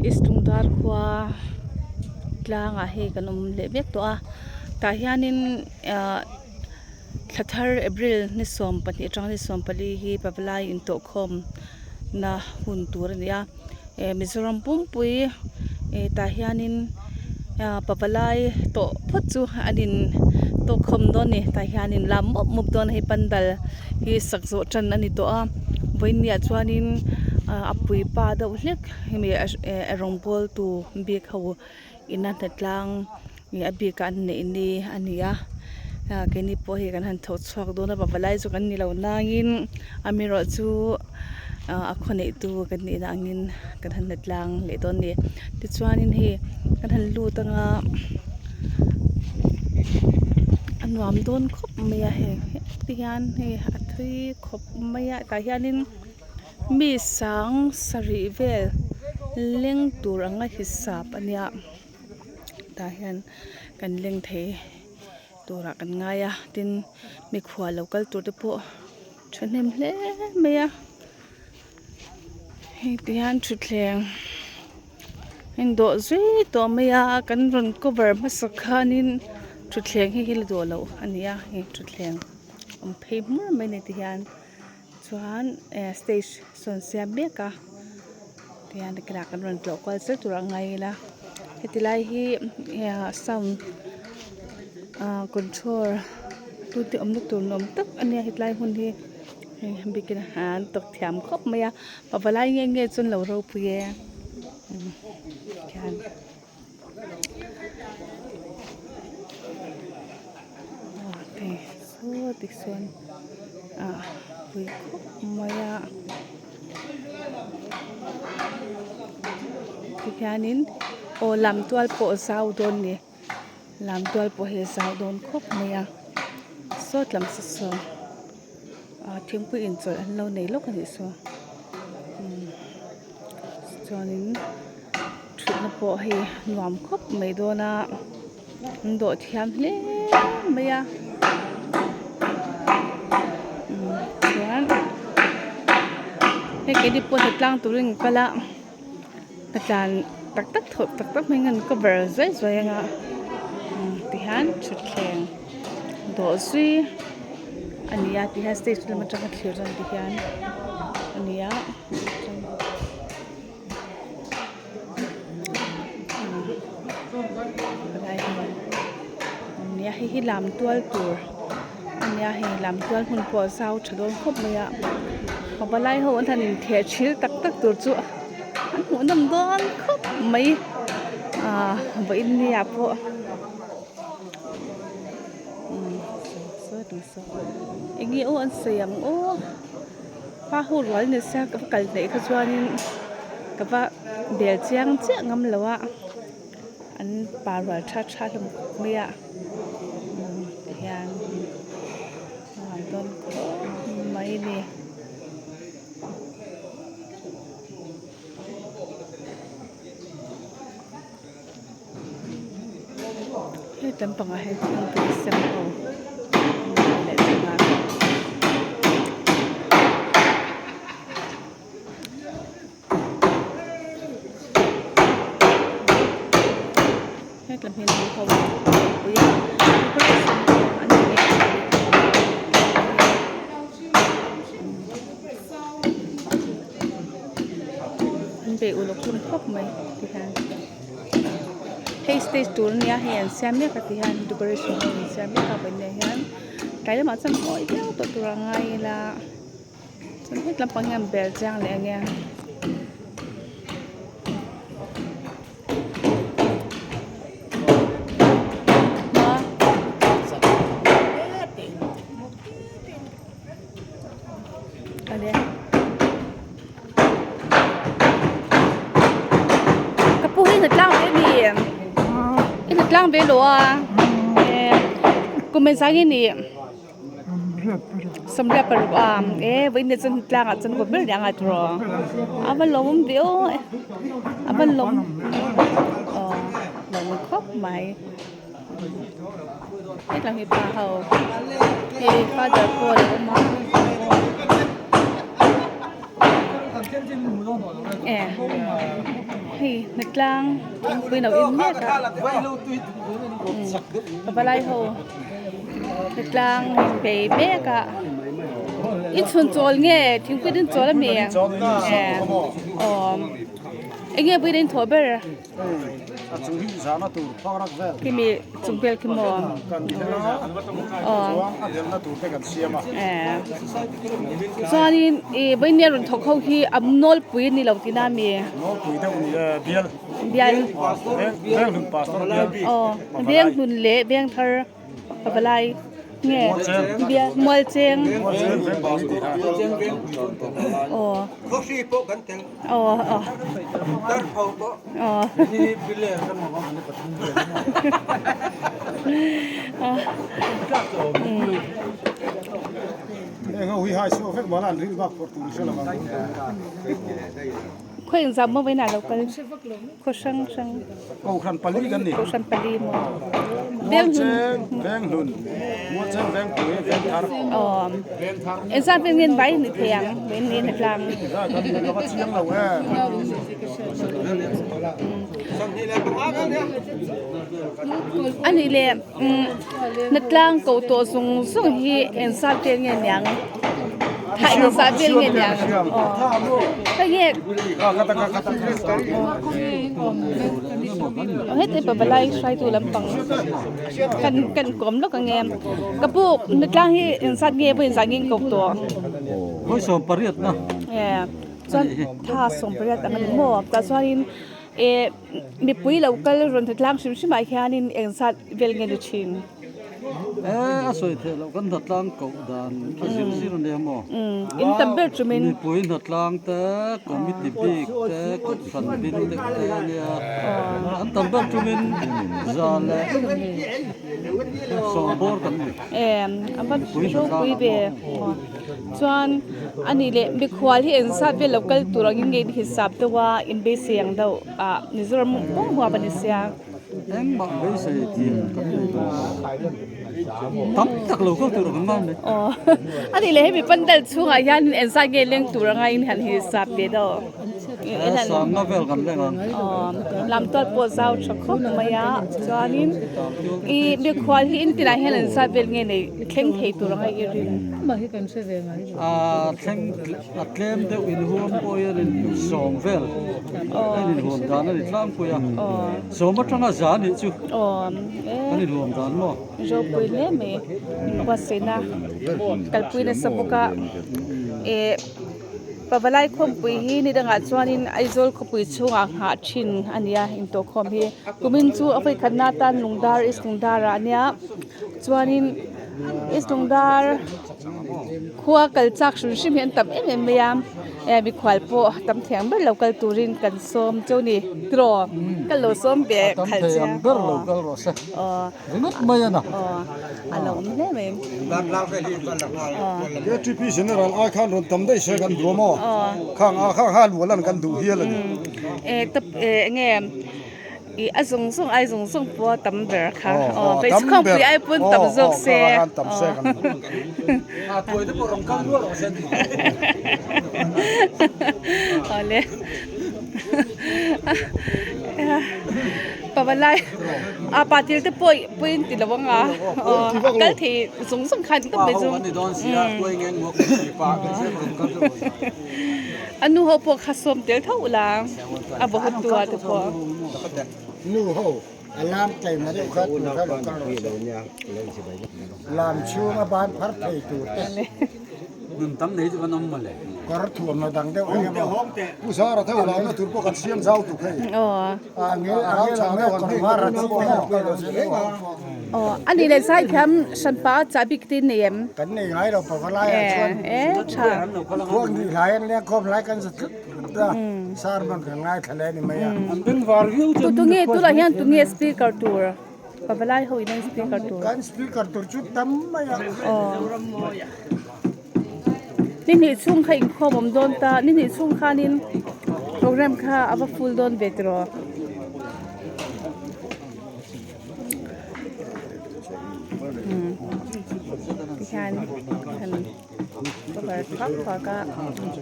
East Lungdar khua tlangah hei kan awm leh mek tawh a tah hianin ahh thla thar April ni 12 atang ni 14 hi pavalai intawhkhawm na hun tur a ni a eh Mizoram pumpui eh tah hianin ah pavalai tawh phawt chu an in tawkkhawm dawn a ni tah hianin lam mup mup dawn a hei pandal hi sak zawh tan a ni tawh a vawiinniah chuanin ah a puipa deuh hlek hemi eh rawngbawl tu bik ho ina hnatlang ih a bik ah an neih ni a ni a ah keini pawh hei kan han tho chhuak dawn a pavalai chu kan ni lo nangin amaherawh chu ah a khaw neih tu kan nih na angin kan han hnatlang leh dawn a ni tichuanin hei kan han lut anga a nuam dawn khawp mai a hei ti hian hei a thui khawp mai a tah hianin. Mi sang sarih vel leng tur anga hisap a nia tah hian kan leng thei turah kan ngai a tin mikhual lo kal tur te pawh thahnem hle mai a hei ti hian thutthleng a indawh zui tawh mai a kan rawn cover hmasak khanin thutthleng hi hi la dawh loh a ni a hei thutthleng awm phei hmur mai a ni ti hian. Chuan eh stage sawn siam mek a tihian nakinah kan rawn tlawh kual zel tur a ngai ila heti lai hi ah sound ah control tu te awmna tur nuam tak a nia hetlai hmun hi hei bikin an tawk thiam khawp mai a pavalai nge nge chu an lo ropui e khian. Saw tisawn ah pui khawp mai a tikhianin aw lamtual pawh a zau dawn a ni lamtual pawh hi a zau dawn khawp mai a sawt lam saw saw ah thingpui inchawlh an lo nei lawk a nih saw umm chuanin thutna pawh hei nuam khawp mai dawn a an dawh thiam hle mai a umm chuan hei keini pawh hnatlang turin kan kal a hnatlan tak tak thawh tak tak hmangin an cover zuai zuai anga umm tihian thutthleng dawh zui a ni a tihian stage lam atanga thlir chuan tihian a ni a. Nia hei hi lam tual tur a nia hei lam tual hmun pawh a zau tha dawn khawp mai a pavalai ho an han intheh thil tak tak tur chu an hmuh nawm dawn khawp mai ah vawiin nia pawh eng nge aw an sawi ang aw. Pa ho rual ni sia ka va kal hnaih kha chuanin ka va bel chiang chiah ngam lo a an pa rual tha tha hlawm khawp mai a umm tihian nuam dawn khawp mai a ni. Hei lampangah hian thingpui sen ho leh thing a hetlam hi nu ho thingpui a decoration pawh an nei an bei uluk hlawm khawp mai tihian. Hei stage tur ania hei an siam mek a ti hian decoration ho an siam mek a vawiinah hian tlai lamah chuan mawi viau tawh tur a ngai ila chuan het lampang hian bel chiang leh ania. Ka pu hi hnatlang ve mi i hnatlang ve lo a kum engzah nge ni sawmriat paruk a e vawiin ah chuan hnatlang ah chuan vawt ber aniang a tiraw a va lawmawm ve aw a va lawm aw lawmawm khawp mai hetah hi pa ho hei father pawh a lo awm a eh. Hei hnatlang thingpui no in mek a pavalai ho hnatlang in bei mek a in chhun chawl nge thingpui te in chawl ami aw enge pui in thawh ber Kimi chung vel khi maw aw chuanin ih vawinia rawn thawk ho hi a nawlpui a ni lo tihna a mi bial aw venghlun leh vengthar. Pavalai nge bial mualcheng aw aw aw aw Khaw engzah maw vawiinah lo kal khaw hrang hrang Kohhran pali kan ni. Kohhran pali maw. Mualcheng Venghlun Mualcheng Vengpui Vengthar. Aw engzat vel nge vai ni thei ang vawiin ni na tlang. Engzat kan ni ka va chiang lo em. Ani le na tlang ko tawh zawng zawng hi engzat vel nge niang. Thah engzat vel nge niang. Aw hei hi. Heti pavalai hruaitu lampang kan kan kawm lawk ang em ka pu natlang hi engzat nge pawh inzah nge in kawp tawh chuan tha 18 ang a ni maw tah chuanin eh mipui lo kal rawn tlang hrim hrim ah hianin engzat vel nge ni thin. E a sawi theih loh kan hnatlang koh dan a zir zir a nia maw? In tam ber chumin. Mipui hnatlang te, committee bik te, kohhran bin deuh te a nia. An tam ber chumin za leh sawmbawr kan ni. E a va ropui ve. Chuan a nih leh mikhual hi engzat vel lo kal tur angin nge in hisap deuh a, in beisei ang deuh a Mizoram pawh huap a ni sia. Engmah beisei thiam kan nei lo. Tam tak lo kal tur a kan ngai mai. Aw a nih leh hemi pandal chhungah hian engzat nge leng tur anga in han hi sap ve deuh. Sangna vel kan leng ang. Aw lam tual pawh zau tha khawp mai a chuanin i mikhual hi in tinah hian engzat vel nge nei thleng thei tur anga i rin. A thleng a tlem deuh inhuam pawh hian in sawm vel a inhuam dan a ni tlangpui a sawm atanga za nih chu an inhuam dan maw. Ropui hle mai inbuatsaihna kalpui nasa bawk a eh pavalai khawmpui hi ni dangah chuanin Aizawl khawpui chhungah nghah thin a ni a intawhkhawm hi kumin chu a vawikhatna atan Lungdar East Lungdar ah a nia chuanin East Lungdar. Khua kal chak hrim hrim hi an tam em em mai a eh mikhual pawh tam thiang ber lo kal turin kan sawm chu ni tiraw ka lo sawm ve khalh che a aw aw a lo awm hle mai KTP General ai khan rawn tam daih se kan duh a maw khang a khang ha luah lan kan duh hial a ni. Eh enge. Ih a zawng zawng ai zawng zawng pawh a tam ber kha aw hmeichhe khawmpui ai pawn tam zawk se awle pavalai a patil te pawh pawh in ti lo ang a aw kal thei zawng zawng khan ka pe chu a nu ho pawh kha sawm tel tho ula. A vaw hawt tu ah te pawh. Nu ho a lam tlem a deuh kha tur kha lo kal rawh se. Lam chhung a ban phar thei tur te. Nun tam nei chu kan awm mawle. Kawr thuamhnaw dang deuh eng emaw. Pu Zara te ulauna tur pawh kan siam zau tuk hei. A ngel a ngel ang deuh kawr var a chi te lo kal rawh se. Aw a nih leh zaithiam hranpa chahbi ka ti nei em? Kan nei ngai lo pavalai ah chuan. E tha. Khuang hnih hlai an leng khawm hlai kan za tlut. Tu tunge tunah hian tunge speaker tur pavalai ho in an speaker tur kan speaker tur chu tam mai a aw ni hnih chhung kha inkhawm awm dawn ta ni hnih chhung khanin program kha a va full dawn ve tiraw. Tikhian han. Cover phak phak a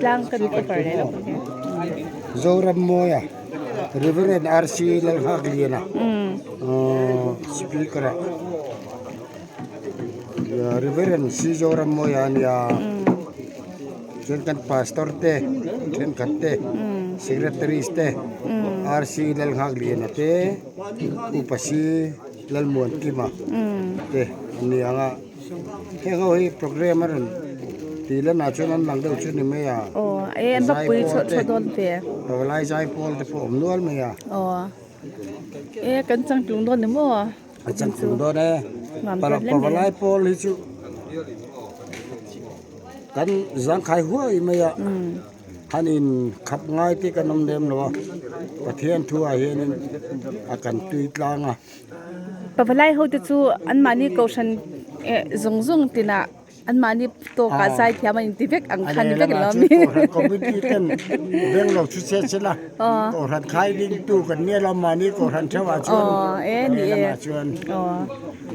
tlang kan cover leh lawk ang e. Zoram mawia. Reverend RC Lalnghakliana speaker ah Reverend C Zorammawia a nia chuan kan pastor te thenkhat te secretaries te RC Lalnghakliana te Upa C Lalmuankima te an ni ang a. Heng ho hi program a rawn tih lanah chuan an lang deuh chu ni mai a. Aw e an va pui chhuah chhuah dawn ve. Pavalai zaipawl te pawh awm nual mai a. Aw e kan changtlung dawn ni maw. A changtlung dawn e. Pavalai pawl hi chu kan zangkhai huai mai a. Han in khap ngai te kan awm lem lo a. Pathian thu ah hianin a kan tui tlang a. Pavalai ho te chu anmahni kohhran eh zawng zawng tinah anmahni tawkah zai thiam an inti vek ang kha ni vek lo ami. Kohhran committee ten beng lo chu che che la kohhran khai ding tu kan nia lo mahni kohhran theuh ah chuan lehlamah chuan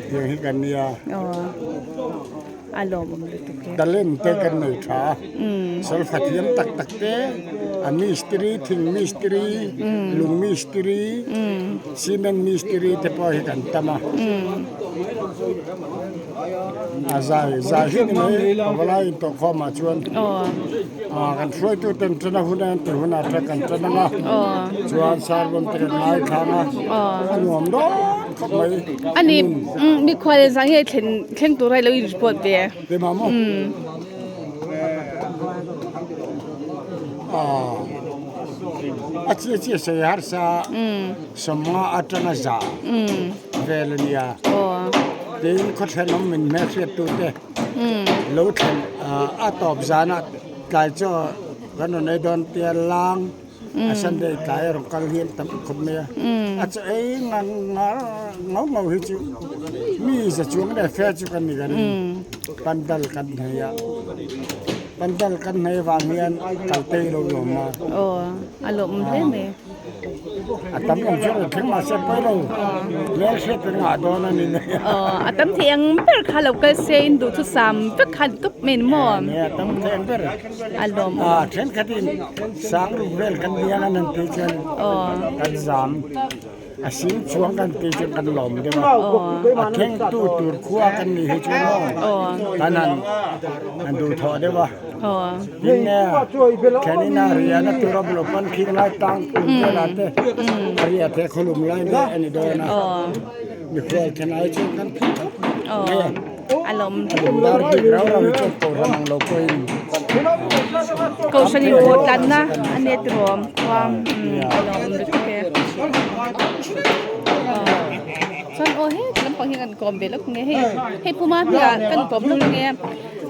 tiang hi kan nia. A lawmawm lutuk e. Talent te kan nei tha a, solfa thiam tak tak te, a mistiri, thing mistiri, lung mistiri, cement mistiri te pawh hi kan tam a. A zai zai hi ni mai pavalai intawhkhawm ah chuan kan hruaitu ten tan a hun a an ti hun ah te kan tan ang a, chuan sermon te kan ngaithlang a, a nuam dawn khawp mai. Ani mikhual zang hi a thlen Thleng tur a lo in report ve. Keimah maw? Aw. A chi chi sei harsa sawmnga atanga za vel a nia. Tin khaw thenawm min hmelhriat tu te lo thlen a tawp zanah tlai chaw kan rawn ei dawn tia lang A Sunday tlai a rawn kal hian tam khawp mai a, a chaw ei ngang ngau ngau hi chu mi za chuang leh fe chu kan ni kan pandal kan hnei a, pandal kan hnei avang hian kal tei lo lawm a. Aw a lawm hle mai. A tam awm chu rawn thleng mahse pawi lo, hmel hriat kan ngah dawn a ni mai a. Aw a tam thei ang ber kha lo kal se in duh chu sam vek kha ni tawp mai ni maw? Nia a tam thei ang ber. A lawm awm. Thenkhatin sangruk vel kan biang an han tih chuan kan zam a sing chuang kan tih chuan kan lawm deuh a, a thlengtu tur khua kan nih hi chuan aw kan han han duhthawh deuh a. Tin nge thenin a riahna tur a bul pan khing lai tang tum velah te a riah theih khawlum lai daih a ni dawn a, mikhual thenai chuan kan phih khawp mai a. A lawm. Dar bik rau rau hi chuan kohhran ang lo pawhin. Kohhran in pawh tlanna a nia tiraw khua a lawm lutuk e. Chuan aw he lampang hi kan kawm ve lawk nge hei hei puma hmingah kan kawm lawk nge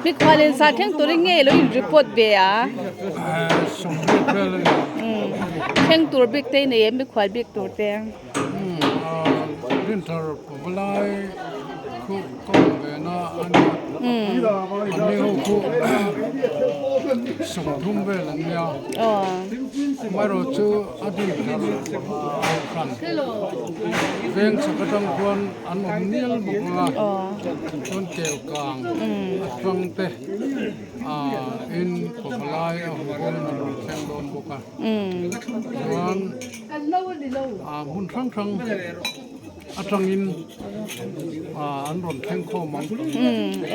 mikhual in sa thleng turin nge lo in report ve a. Thleng tur bik te nei em mikhual bik tur te. Rinthar pavalai khu ka awm ve na a nia an ni ho khu sawmthum vel an nia amaherawh chu a dinthar kohhran veng chhak atang khuan an awm nial bawk ang a chuan kel kang atang te ah in pavalai a hu hian an rawn thleng dawn bawk a chuan. Hmun hrang hrang atangin an rawn thleng khawm ang.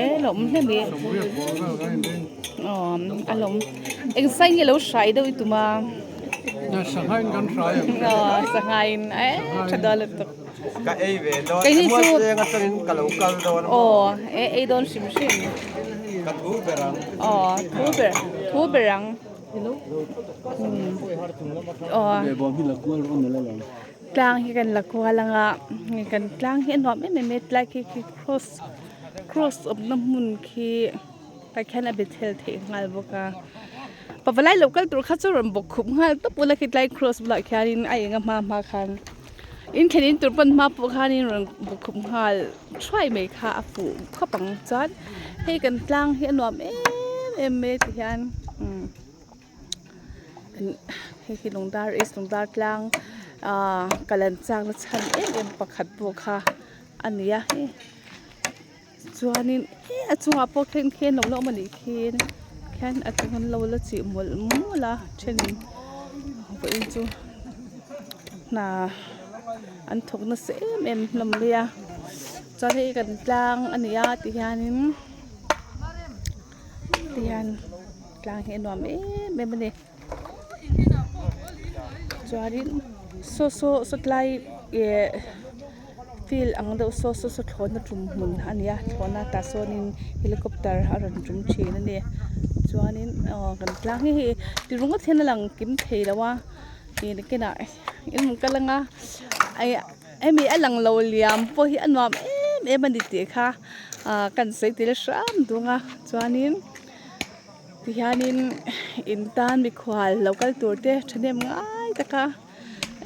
E lawm hle mai. Sawmriat bawr vel ka inring. Aw a lawm. Eng sai nge lo hrai deuh i tum a? Sangha in kan hrai ang. Aw sangha in e tha dawn lutuk. Ka ei ve dawn. Keini chu. Mualcheng atangin ka lo kal dawn. Aw e ei dawn hrim hrim. Ka thu ber ang. Aw thu ber thu ber ang. Tlang hi kan la kual ang a kan tlang hi a nuam em em mai tlai khi khi cross cross awmna hmun khi tah khian a be thel theih nghal bawk a pavalai lo kal tur kha chu rawn bawk khup nghal tawp ula khi tlai cross bulah khianin a eng a hma hma khan in thlen in tur pawn hma pawh khanin rawn bawk khup nghal thuai mai kha a fuh khawp ang chuan hei kan tlang hi a nuam em em mai ti hian umm hei hi lungdar east lungdar tlang ahh kal an chak na chhan em em pakhat pawh kha a ni a hei chuanin eh a chungah pawh khian khian lo la awm a nih khi khian a chung an lo la chih mawlh mawlh a thenin vawiin chu. Hna an thawk nasa em em hlawm mai a chuan hei kan tlang a ni a ti hianin ti hian tlang hi a nuam em em a ni chuanin saw saw saw tlai ih field ang deuh saw saw saw thlawhna tum hmun a ni a thlawhna tah sawnin helicopter a rawn tum thin a ni chuanin aw kan tlang hi hei ti ringawt hian a lang kim thei lo a. Ih nakinah in rawn kal anga hemi a lang lo liam pawh hi a nuam em em a ni tih kha ah kan sawi tel hram dung a chuanin tihianin in tan mikhual lo kal tur te thahnem ngai taka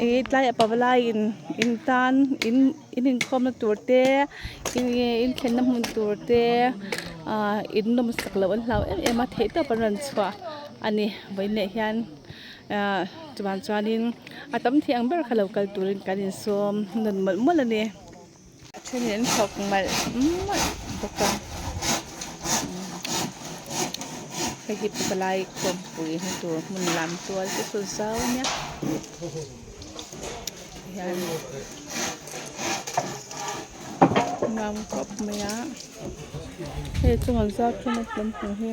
ih tlaiah pavalaiin in tan in in inkhawmna tur te in thlenna hmun tur te ah in nawmsak loh an hlau em em a theihtawp an rawn chhuah a ni vawiinah hian. Ahh chuan chuanin a tam thei ang ber kha lo kal turin kan insawm nawn mawlh mawlh a ni a thenin an thawk malh malh bawk a hei hi palai khawmpui na tur hmun lam tual te saw zau a nia hian nuam khawp mai a hei chungah zau thum a tlawm hi.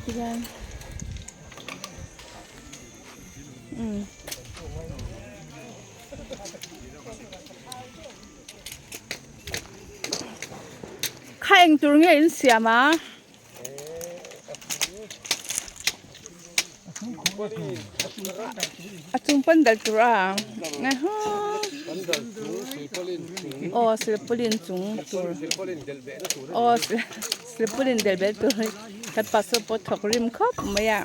Tihian umm kha eng tur nge in siam a? A chung pawn dal tur a aw silpaulin chung tur aw silpaulin del bel tur kan pastor pawh thawk rim khawp mai a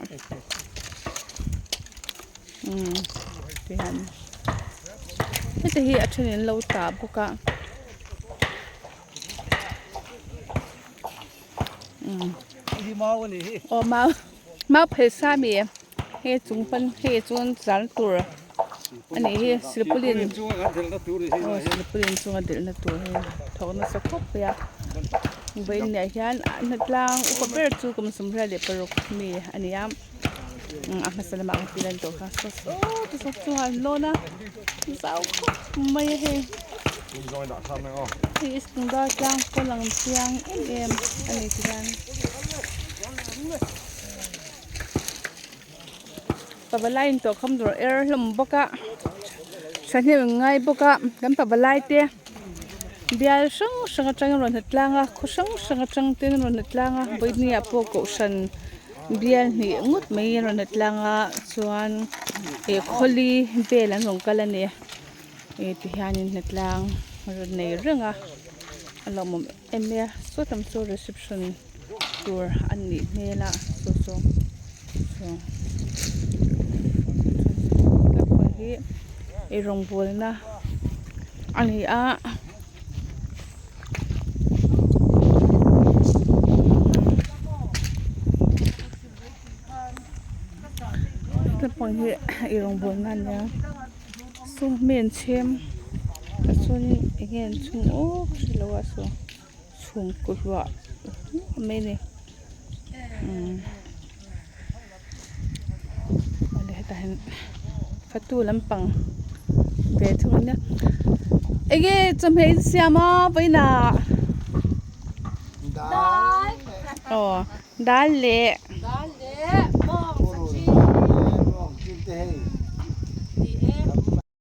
umm tihian heti hi a then in lo tah bawk a. Aw mau mau phaisa mi hei chung pawn hei chuan zar tur a nih hi silpaulin aw silpaulin chunga delhna tur hei thawk nasa khawp mai a vawiin ah hian a hnatlang upa ber chu kum 36 mi a ni a a hmasa lamah ang tih lan tawh kha saw saw te saw chungah an lawn a zau khawp mai a hei hei istungar tlang pawh lang chiang em em a ni ti hian pavalai in tawh kham dawr er hlawm bawk a thahnem an ngai bawk a kan pavalai te bial hrang hrang atangin a rawn hlat tlang a khaw hrang hrang atang ten a rawn hlat tlang a vawihnih ah pawh kohhran bial hnih ngawt mai a rawn hlat tlang a chuan ih khawli vel an rawn kal a ni ih ti hianin hnatlang a rawn nei reng a a lawmawm em mai a saw tam chu reception tur a nih hmel a saw saw saw hi eirawngbawlna a ni a. Tlangpang hi eirawngbawlna a nia saw mi an chhem ah chuanin eng nge an chhung aw ka hre lo a saw chhum kaw hluah hluah mai a ni umm awle hetah hian fatu lampang ve thung a nia eng nge chawhmeh in siam a vawiinah aw dal leh.